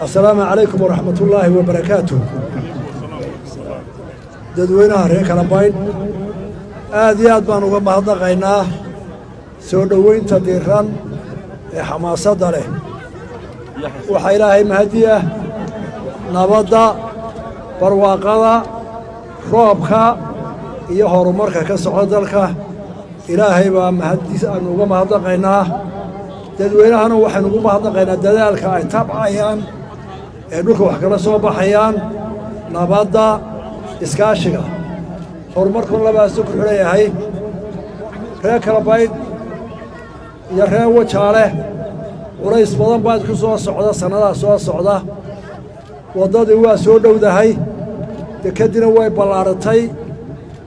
Assalaamu calaykum waraxmatullaahi wabarakaatuh. Dadweynaha reer Kalabaydh, aad iyo aad baan uga mahadnaqaynaa soo dhoweynta diiran ee xamaasadda leh. Waxaa Ilaahay mahadi ah nabadda, barwaaqada, roobka iyo horumarka ka socda dalka. Ilaahay baa mahaddiis aanu uga mahadnaqaynaa. Dadweynahana waxaynu ugu mahadnaqaynaa dadaalka ay tabcayaan ee dhulka wax kala soo baxayaan, nabadda, iskaashiga, horumarkuna labaasu ku xidhan yahay. Reer Kalabaydh iyo reer Wajaale, culays badan baa ku soo socda sannadaha soo socda. Waddadii waa soo dhowdahay, dekeddina way ballaadhatay,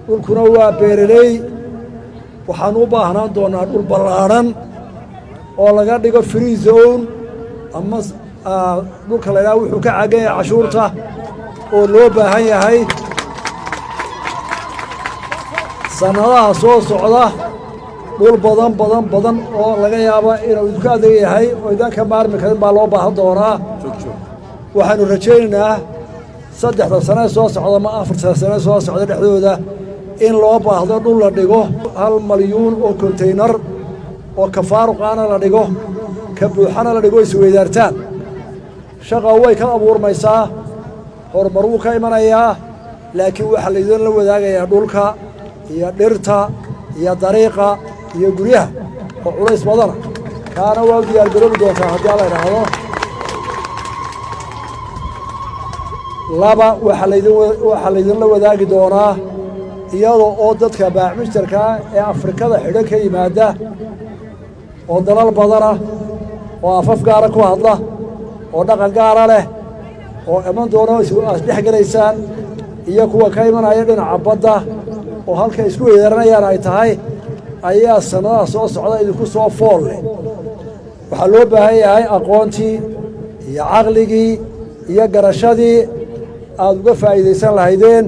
dhulkuna waa beeraley. Waxaannu u baahnaan doonnaa dhul ballaadhan oo laga dhigo free zone ama dhulka la ydhaha wuxuu ka caagan yahay cashuurta oo loo baahan yahay. Sannadaha soo socda dhul badan badan badan oo laga yaabo inuu idinku adag yahay oo idaan ka maarmi karin baa loo baahan doonaa. Waxaannu rajaynaynaa 3da sane soo socda ma 4ta sane soo socda dhexdooda in loo baahdo dhul la dhigo 1 malyuun oo konteynar oo ka faaruqaana la dhigo, ka buuxana la dhigo, isweydaartaan. Shaqa way ka abuurmaysaa, horumar wuu ka imanayaa, laakiin waxaa laydinla wadaagayaa dhulka iyo dhirta iyo dariiqa iyo guryaha oo culays badana. Kaana waa u diyaargaroobi doontaa haddii alla idhaahdo. Laba, waxaa laydinla wadaagi doonaa iyadoo oo dadka baacmushtarkaa ee Afrikada xidhan ka yimaada oo dalal badana oo afaf gaara ku hadla oo dhaqan gaara leh oo iman doono aad dhex gelaysaan, iyo kuwa ka imanaya dhinaca badda oo halka isku weydaaranayaan ay tahay, ayaa sannadaha soo socda idinku soo fool leh. Waxaa loo baahan yahay aqoontii iyo caqligii iyo garashadii aad uga faa'iidaysan lahaydeen,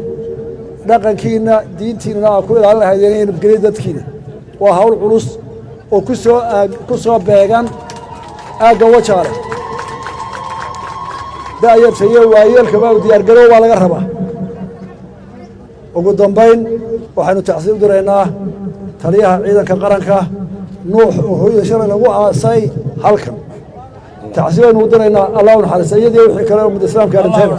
dhaqankiinna, diintiinnana aad ku ilaalin lahaydeen iyo nabadgelya dadkiina. Waa hawl culus oo ku soo beegan aagga Wajaale. Da'yarta iyo waayeelkaba u diyaargarow baa laga rabaa. Ugu dambayn, waxaynu tacsiib diraynaa taliyaha ciidanka qaranka Nuux oo hooyada shalay lagu aasay halkan. Tacsiib baynu u diraynaa. Allah u naxariista iyadii wixii kale ummadda islaamka arrinteeda.